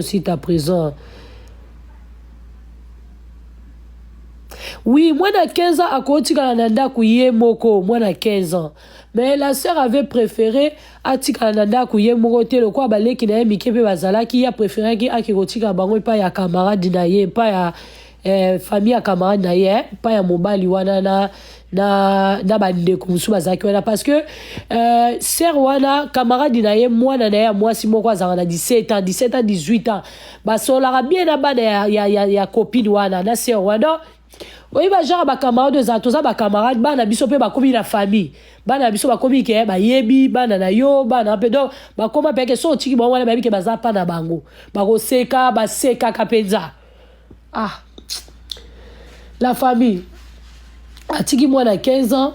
Aussi ta prison. Oui, mwana 15 ans akotikala na ndako ye moko, mwana 15 ans. Mais la sœur avait préféré atikala na ndako ye moko te lokola baleki na ye mike mpe bazalaki, ye apréféraki ake kotika bango epai ya camarade na ye, epai ya famille ya camarade na ye, epai ya mobali wana na bandeko mosusu bazalaki wana, parce que sœur wana, camarade na ye, mwana na ye ya mwasi moko azalaka na 17 ans, 17 ans, 18 ans, basololaka bien na bana ya copine wana na sœur wana. Oyebi, genre bacamarade ezala, toza bacamarade, bana biso mpe bakomi na famille, bana na biso bakomi ke bayebi bana na yo, bana mpe donc bakoma mpe ke so otiki bango wana, bayebi ke baza mpa na bango, bakoseka, basekaka mpenza. Ah, la famille, atiki mwana 15 ans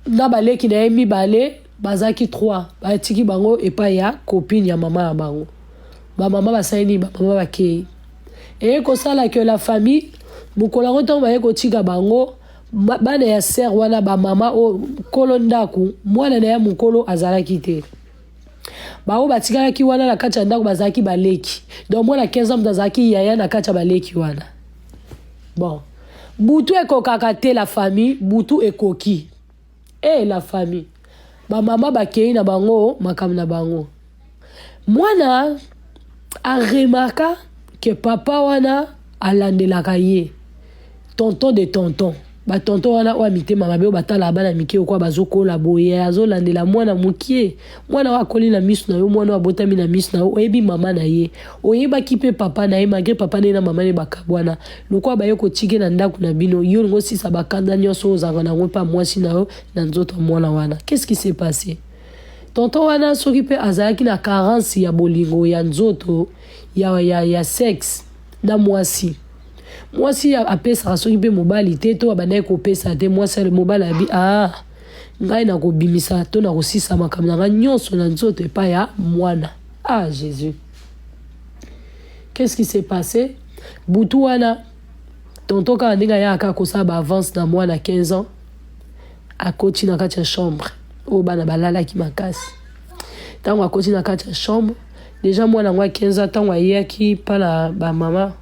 na baleki na ye mibale, bazalaki 3, batiki bango epai ya copine ya mama na bango. Bamama basali nini? Bamama bakei. Eye kosala ke, la famille, mokolo yango ntango baye kotika bango, bana ya sœur wana, bamama oyo nkolo ndako, mwana na ye mokolo azalaki te. Bango batikalaki wana na kati ya ndako bazalaki baleki. Donc mwana 15 ans moto azalaki yaya na kati ya baleki wana. Bon, butu ekokaka te, la famille, butu ekoki e, la famille, bamama bakei na bango makambo na bango. Mwana aremarka ke papa wana alandelaka ye, tonton de tonton, batonton wana oyo ya mitema mabe, oyo batalaka bana mike okwa bazokola boye. Azolandela mwana mokie, mwana oyo akoli na miso na yo, mwana oyo abotami na miso na yo. Oyebi mama na ye, oyebaki mpe papa na ye, malgré papa na ye na mama na ye bakabwana. Lokola baye kotike na ndako na bino, yo olingi osisa bakanda nyonso oyo ozalaka nango mpe mwasi na yo na nzoto ya mwana wana. Qu'est-ce qui s'est passé? Tonton wana, soki mpe azalaki na carence ya bolingo ya nzoto, ya sexe na mwasi, mwasi apesaka soki mpe mobali te, to abandaki kopesa te mwasi, mobali abi: "Ah, ngai nakobimisa to nakosisa makambo na ngai nyonso na nzoto epai ya mwana." Ah Jésus, qu'est-ce qui s'est passé? Butu wana, tonton, kaka ndenge ayaka kosala baavance na mwana 15 ans, akoti na kati ya chambre oyo bana balalaki makasi. Ntango akoti na kati ya chambre, déjà mwana yango ya 15 ans, ntango ayaki mpa na bamama,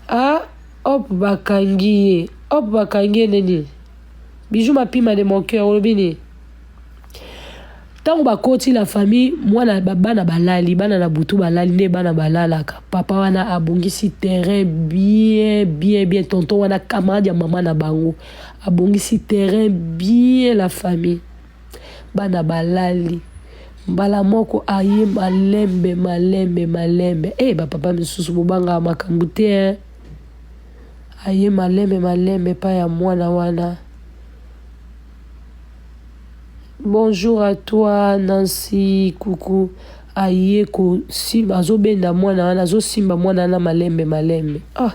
ah, hop, bakangi ye, hop, bakangi ye. Nini, Bijou Mapima de mon cœur, olobi nini? Ntango bakoti, la famille, mwana, bana balali, bana na butu balali nde bana balalaka. Papa wana abongisi terrain bien, bien, bien. Tonton wana, camarade ya mama na bango, abongisi terrain bien. La famille, bana balali, mbala moko aye malembe, malembe, malembe. E, bapapa misusu bobangaka makambo te. Aye malembe, malembe epai ya mwana wana. Bonjour à toi, Nancy, coucou. Aye kosimba, azobenda mwana wana, azosimba mwana wana malembe, malembe. Ah,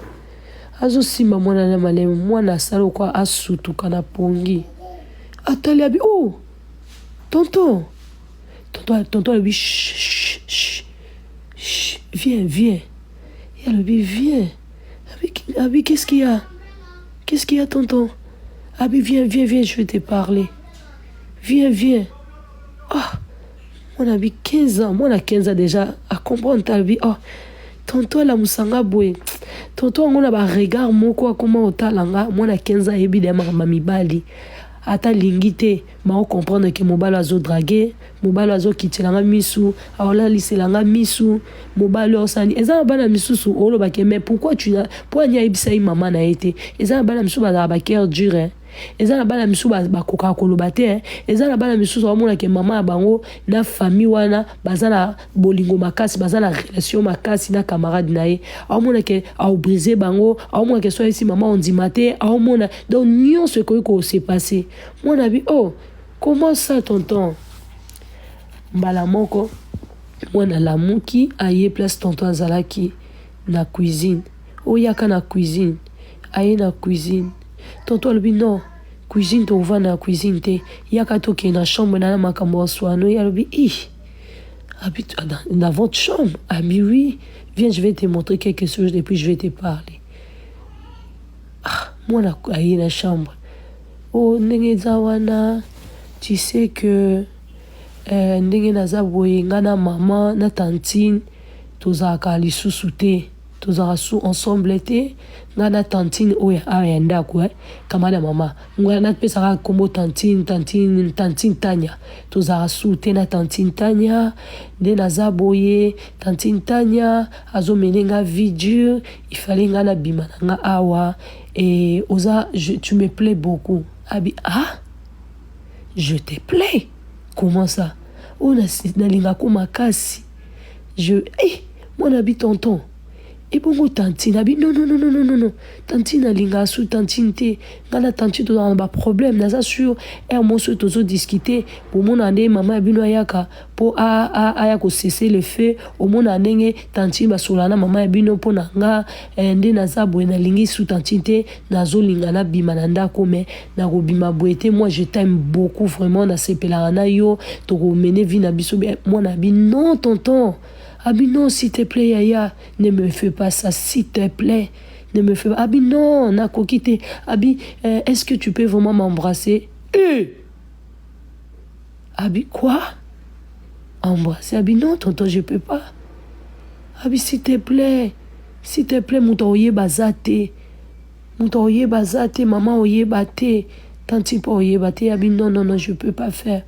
azosimba mwana wana malembe. Mwana asali okwa asutuka na pongi, atali, abi: "Oh, tonton, tonton!" Tonton alobi: "Chut, chut, viens, viens." Ye alobi: "Viens." Abi: "Qu'est-ce qu'il y a? Qu'est-ce qu'il y a, tonton?" Abi: "Viens, viens, viens, je vais te parler, viens, viens." Ah, mwana abi 15 ans, mwana 15 ans déjà acomprendre. Alobi: "Oh, tonton alamusanga boye, tonton yango na baregard moko akoma otala nga." Mwana 15 ans ayebi deya makambo ya mibali, ata alingi te, baocomprendre ke mobali azodraguer, mobali azokitelanga misu, aolaliselanga misu, mobali osani. Eza na bana misusu olobake: "Mais pourquoi tu po ani ayebisa ye mama na ye te?" Eza na bana misusu bazalaka bacœur dur, eza na bana misusu bakokaka koloba te. Eza na bana misusu bamonake mama ya bango na famille wana baza na bolingo makasi, baza na relation makasi na camarade na ye, aomonake aobrise bango, aomonake so ayesi mama ondima te, aomona. Donc nyonso ekoki kose passer. Mwana bi: "Oh, comment ça, tonton?" Mbala moko mwana lamuki, aye place tonton azalaki na cuisine. Oyaka na cuisine, aye na cuisine. Tonton alobi: "Non, cuisine, tovanda na cuisine te, yaka tokende na chambre na makambo ya swano." Ye alobi: "I abi, dans votre chambre?" Abi: "Oui, viens, je vais te montrer quelque chose et puis je vais te parler." Ah, mwana aye na chambre. O ndenge eza wana, tu sais que Eh, ndenge naza boye, nga na mama na tantine tozalaka lisusu te, tozalaka su ensemble te, nga na tantine oyo awa ya ndako eh, camarade ya mama nga napesaka nkombo tantine, tantine, tantine Tania, tozalaka su te na tantine Tania. Nde naza boye, tantine Tania azomene nga vie dure, il fallait nga nabima na nga awa et oza je, tu me plais beaucoup. Abi ah, je te plais comment ça? Oyo nalingako makasi je eh, mwana abi tonton ebongo tantine? Abi non, non, non, non, non, non, tantine alingaka su tantine te, ngai na tantine tozalaka na baproblème, naza sur heure moko soki tozodiscute, bomona nde mama ya bino ayaka mpo aya kocesser le feu, omona ndenge tantine basolana na mama ya bino mpo na nga. Eh, nde naza boye, nalingi su tantine te, nazolinga nabima na ndako, mais nakobima boye te. Moi, je t'aime beaucoup vraiment, nasepelaka na yo, tokomene vie na biso. Mwana abi non, tonton. Abi non, s'il te plaît, yaya, ne me fais pas ça, s'il te plaît, ne me fais pas. Abi non, nakoki te. Abi eh, est-ce que tu peux vraiment m'embrasser? Eh! Abi quoi? Embrasser? Abi non, tonton, je peux pas. Abi s'il te plaît, s'il te plaît, moto oyeba aza te, moto oyeba aza te, mama oyeba te, tanti mpo oyeba te. Abi non, non, non, je peux pas faire.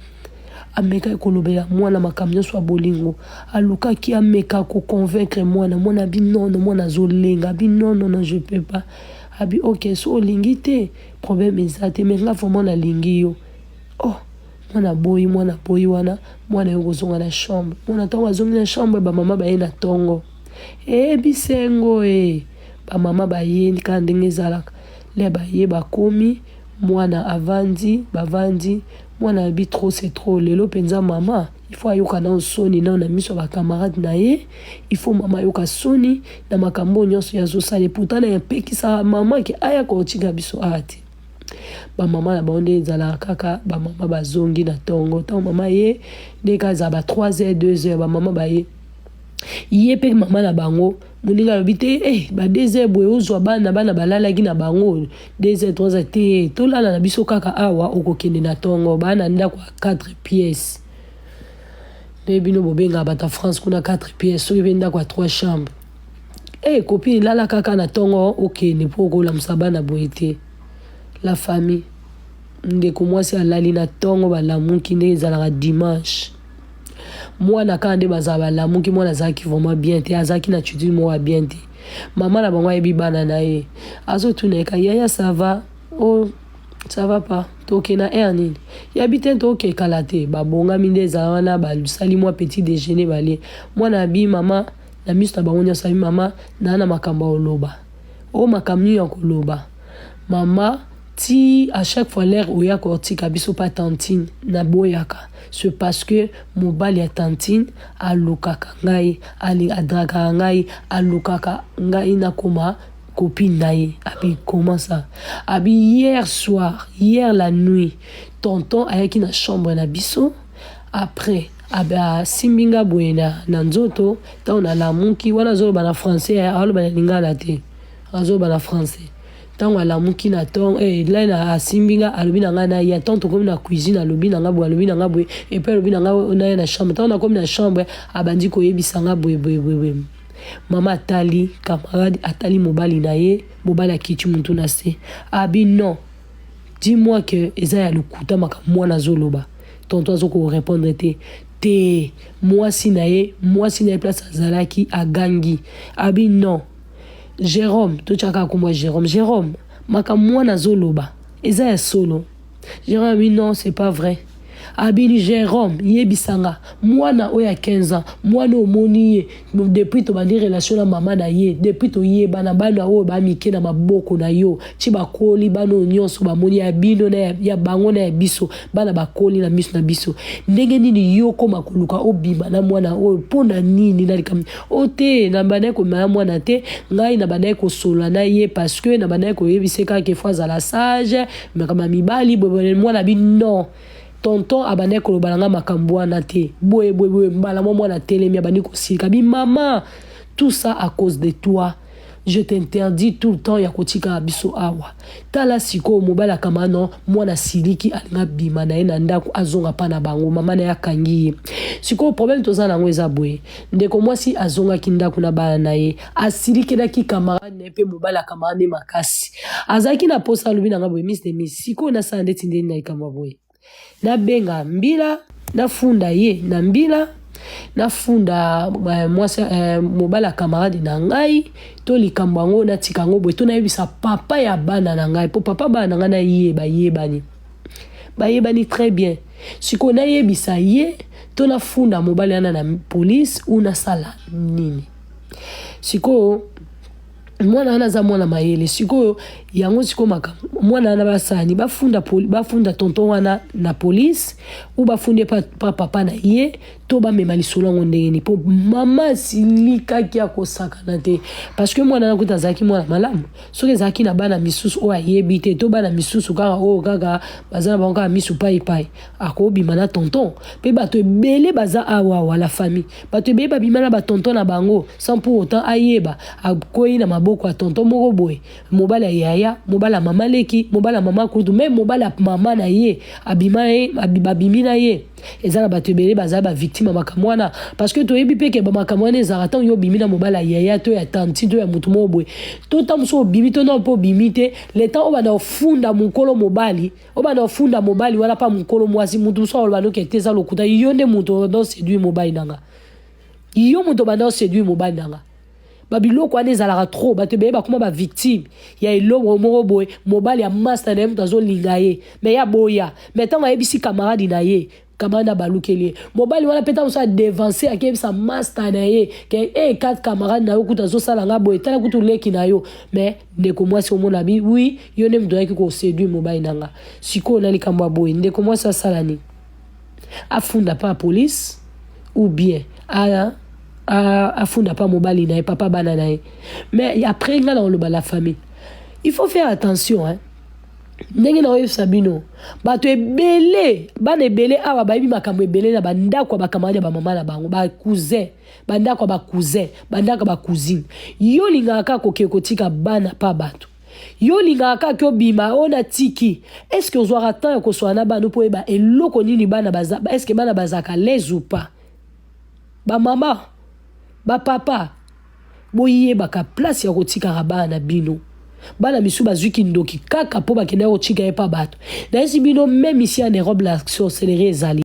Amekaki kolobela mwana makambo nyonso ya bolingo, alukaki ameka koconvaincre mwana. Mwana abi non, non, mwana azolenga, abi non, non, non, je peux pas. Abi ok, so olingi te, problème eza te, mais nga vraiment nalingi yo. Oh, mwana boyi, mwana boyi wana, mwana yo kozonga na chambre. Mwana ntango azongi na chambre, bamama baye na ntongo e bisengo e bamama baye kaka ndenge ezalaka le baye bakomi, mwana avandi, bavandi, mwana abi trop c'est trop, lelo mpenza mama il faut ayoka nao soni nao na miso ya bacamarade na ye, il faut mama ayoka soni na makambo oyo nyonso ye azosala. Pourtant na yapekisaka mama ke aya kotika biso awa te. Bamama na bango nde ezalaka kaka, bamama bazongi na ntongo. Ntango mama ye nde kaka ezala ba 3 heures, 2 heures, bamama baye, ye mpe mama na bango moninga alobi te eh, ba 2 heures boye ozwa bana, bana balalaki na bango 2 heures, 3 heures te, tolala na biso kaka awa, okokende na ntongo. Baa na ndako ya 4 pièces nde bino bobengaka bato ya France kuna 4 pièces, soki mpe ndako ya 3 chambre e copine, lala kaka na ntongo okende mpo okolamusa bana boye te. La famille, ndeko mwasi alali na ntongo, balamuki ndenge ezalaka dimanche, mwana kaka nde bazala balamuki, mwana azalaki vraiment bien te, azalaki na attitude moko ya bien te. Mama na bango ayebi bana na ye, azotuna ye ka yaya, ça va? Oh, ça va pas. Tokende na heure nini? Yabi te, tokekala te. Babongami nde ezala wana, basali mwa petit déjeuner, balie. Mwana abi mama na miso na bango nyonso, abi mama, naa na makambo ya koloba. O makambo nini ya koloba, mama? Ti à chaque fois l'heure oya kotika biso pa tantine, naboyaka, c'est parce que mobali ya tantine alukaka ngai, adragaka ngai, alukaka ngai nakoma copine na ye. Abi comment ça? Abi hier soir, hier la nuit, tonton ayaki na chambre na biso, après asimbi nga boye na nzoto. Ntango nalamuki wana, azoloba na français, aloba na lingala te, azoloba na français. Ntango alamuki na ntongo eh, lai na asimbi nga, alobi na ngai naya. Ntango tokomi na cuisine, alobi na nga boye, alobi na nga boye, et puis alobi na nga naya na chambre. Ntango nakomi na chambre, abandi koyebisa nga boye, boye, boye, boye. Mama atali camarade, atali mobali na ye, mobali akiti mutu na se. Abi non, dis-moi que eza ya lokuta makambo mwana azoloba. Tonton azokorépondre te te. Mwasi na ye, mwasi na ye place azalaki agangi, abi non, Jérôme, totyaka komwa Jérôme, Jérôme, makambo mwana azoloba eza ya solo? Jérôme abi non, c'est pas vrai. Abini Jérôme, yebisanga, mwana oyo ya 15 ans, mwana omoni ye depuis tobandi relation na mama na ye, depuis toyebana, bana oyo bamike na maboko na yo ti bakoli, bana oyo nyonso bamoni ya bino na ya bango na ya biso, bana bakoli na miso na biso, ndenge nini yo koma koluka obima na mwana oyo? Mpo na nini? Na likambo o te, na bandaki kobima na mwana te, ngai na bandaki kosolola na ye parce que na bandaki koyebisa kaka faut azala sage, makambo ya mibali boye. Mwana bi non, tonton abandaki koloba na nga makambo wana te, boye, boye, boye. Mbala mwa mwana telemi, abandi kosilika, bi mama, tout ça à cause de toi. Je t'interdis tout le temps ya kotikala biso awa. Tala sikoyo mobali akama no mwana siliki alinga bima na ye na ndako azonga pa na bango, mama na ye akangi ye. Sikoyo problème toza na yango eza boye, ndeko mwasi azongaki ndako na bana na ye, asilikelaki camarade na ye mpe mobali ya camarade ne makasi. Azalaki na posa, alobi na nga boye: "Miss de miss, sikoyo nasala ndeti ndeni na likambo ya boye? Nabenga mbila, nafunda ye na mbila, nafunda mwasi, mobali ya camarade na ngai, to likambo yango natika yango boye, to nayebisa papa ya bana na ngai, mpo papa bana na ngai na ye bayebani, bayebani très bien. Sikoyo nayebisa ye to nafunda mobali wana na police ou nasala nini?" Sikoyo mwana wana aza mwana mayele. Sikoyo yango sikoyo makambo mwana wana basani bafunda, bafunda tonton wana na police ou bafundi pa, pa papa na ye, to bamema lisolo yango ndenge nini? Mpo mama asilikaki akosakana te, parce que mwana wana kuta azalaki mwana malamu. Soki ezalaki na bana misusu oyo ayebi te, to bana misusu kaka oyo kaka baza na bango kaka misu paipai, akobima na tonton. Mpe bato ebele baza awa awa, la famille, bato ebele babima na batonton na bango sans pour autant ayeba. Akwei na maboko ya tonton moko boye, mobali ya yaya, mobali ya mama leki, mobali ya mama kutu, même mobali ya mama na ye abima ye, babimi na ye. Eza na bato ebele bazala bavictime ya makambo wana, parce que toyebi mpe ke bamakambo wana ezalaka ntango yo obimi na mobali ya yaya to ya tanti to ya motu moko boye, to ntango mosusu obimi to nao mpe obimi te, le temps oyo banda ofunda mokolo mobali, oyo banda ofunda mobali wana mpa mokolo mwasi, motu mosusu aloba noke te, eza lokuta, yo nde moto obanda oséduire mobali nanga, yo moto obanda oséduire mobali nanga. Babiloko wana ezalaka trop. Bato ebele bakoma bavictime ya eloko moko boye. Mobali ya master na ye, moto azolinga ye, mais ya boya, mais ntango ayebisi camarade na ye, camarade abalukeli ye. Mobali wana mpe ntango mosusu adevance, akeyebisa master na ye ke e quatre camarade na yo kutu azosala nga boye, tala kutu leki na yo. Mais ndeko mwasi omona bi wi, yo nde moto oyaki koséduire mobali na nga. Sikoyo na likambo ya boye, ndeko mwasi asala nini? Afunda pa police ou bien afunda pa mobali na ye, papa bana na ye? Mais après nga na koloba, la famille, il faut faire attention, hein? Ndenge na oyebisa bino, bato ebele, bana ebele awa bayebi makambo ebele na bandako ya bacamarade ya bamama na bango, bacousin, bandako ya bacousin, bandako ya bacousine. Yo olingaka kaka kokende kotika bana pa bato, yo olingaka kaka obima oyo na tiki. Est-ce ozwaka temps ya koswala na bana mpo oyeba eloko nini bana baza? Est-ce bana bazalaka l'aise ou pas? Bamama, bapapa, boyebaka place ya kotikaka bana na bino. Bana misusu bazwi kindoki kaka mpo bakendaki kotika ye mpa bato. Nayesi bino, même ici en Europe la sorcellerie ezali.